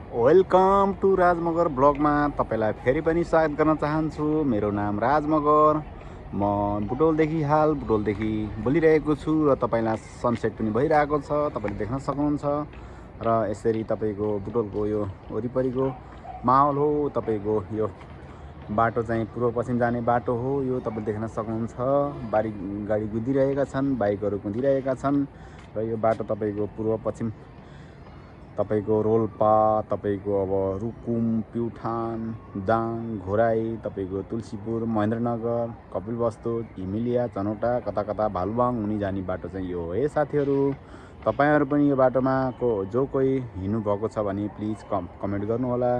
Welcome to राजमगर ब्लगमा तपाईँलाई फेरि पनि स्वागत गर्न चाहन्छु। मेरो नाम राजमगर। म बुटोलदेखि बोलिरहेको छु र तपाईँलाई सनसेट पनि भइरहेको छ, तपाईँले देख्न सक्नुहुन्छ। र यसरी तपाईँको बुटोलको यो वरिपरिको माहौल हो। तपाईँको यो बाटो चाहिँ पूर्व पश्चिम जाने बाटो हो। यो तपाईँले देख्न सक्नुहुन्छ। गाडी कुदिरहेका छन्, बाइकहरू कुदिरहेका छन्। र यो बाटो तपाईँको पूर्व पश्चिम तपाईँको रोल्पा, तपाईँको अब रुकुम, प्युठान, दाङ, घोराई, तपाईँको तुलसीपुर, महेन्द्रनगर, कपिलवस्तु, हिमिलिया, चनौटा, कता कता भालुवाङ हुने जाने बाटो चाहिँ यो हो। साथीहरू, तपाईँहरू पनि यो बाटोमा जो कोही हिँड्नुभएको छ भने प्लिज कमेन्ट गर्नुहोला।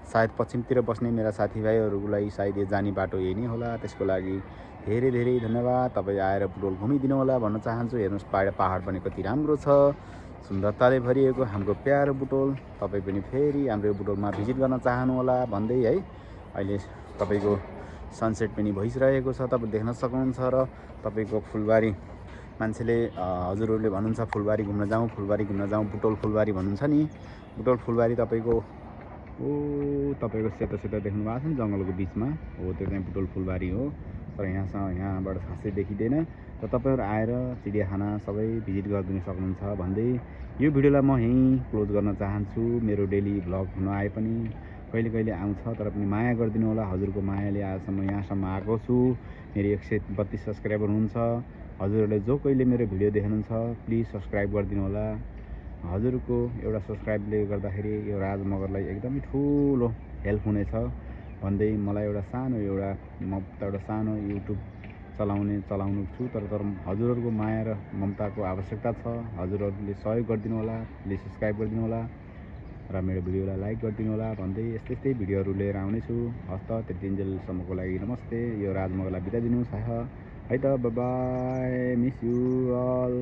सायद पश्चिमतिर बस्ने मेरा साथीभाइहरूको लागि सायद यो जाने बाटो यही नै होला। त्यसको लागि धेरै धेरै धन्यवाद। तपाईँ आएर बुटोल घुमिदिनु होला भन्न चाहन्छु। हेर्नुहोस्, पहाड पनि कति राम्रो छ, सुन्दरताले भरिएको हाम्रो प्यारो बुटोल। तपाईँ पनि फेरि हाम्रो बुटोलमा भिजिट गर्न चाहनुहोला भन्दै है। अहिले तपाईँको सनसेट पनि भइसकेको छ, तपाईँ देख्न सक्नुहुन्छ। र तपाईँको फुलबारी मान्छेले हजुरहरूले भन्नुहुन्छ फुलबारी घुम्न जाउँ, बुटोल फुलबारी भन्नुहुन्छ नि। बुटोल फुलबारी तपाईँको तपाईँको सेतो सेतो देख्नु भएको छ नि जङ्गलको बिचमा हो, त्यो चाहिँ बुटोल फुलबारी हो। तर यहाँबाट खासै देखिँदैन। र तपाईँहरू आएर चिडियाखाना सबै भिजिट गरिदिन सक्नुहुन्छ भन्दै यो भिडियोलाई म यहीँ क्लोज गर्न चाहन्छु। मेरो डेली भ्लग हुन आए पनि कहिले कहिले आउँछ, तर पनि माया गरिदिनु होला। हजुरको मायाले आजसम्म यहाँसम्म आएको छु। मेरो 132 सब्सक्राइबर हुनुहुन्छ। हजुरहरूले जो कोहीले मेरो भिडियो देख्नुहुन्छ प्लिज सब्सक्राइब गरिदिनु होला। हजुरको एउटा सब्सक्राइबले गर्दाखेरि यो राजमगरलाई एकदमै ठुलो हेल्प हुनेछ भन्दै मलाई एउटा सानो युट्युब चलाउनु छु। तर हजुरहरूको माया र ममताको आवश्यकता छ। हजुरहरूले सहयोग गरिदिनु होला, प्लिज सब्सक्राइब गरिदिनु होला र मेरो भिडियोलाई लाइक गरिदिनु होला भन्दै यस्तै भिडियोहरू लिएर आउनेछु। हस्त त्यतिन्जेलसम्मको लागि नमस्ते। यो राजमगरलाई बिदा दिनुहोस् है त। Bye, miss you all.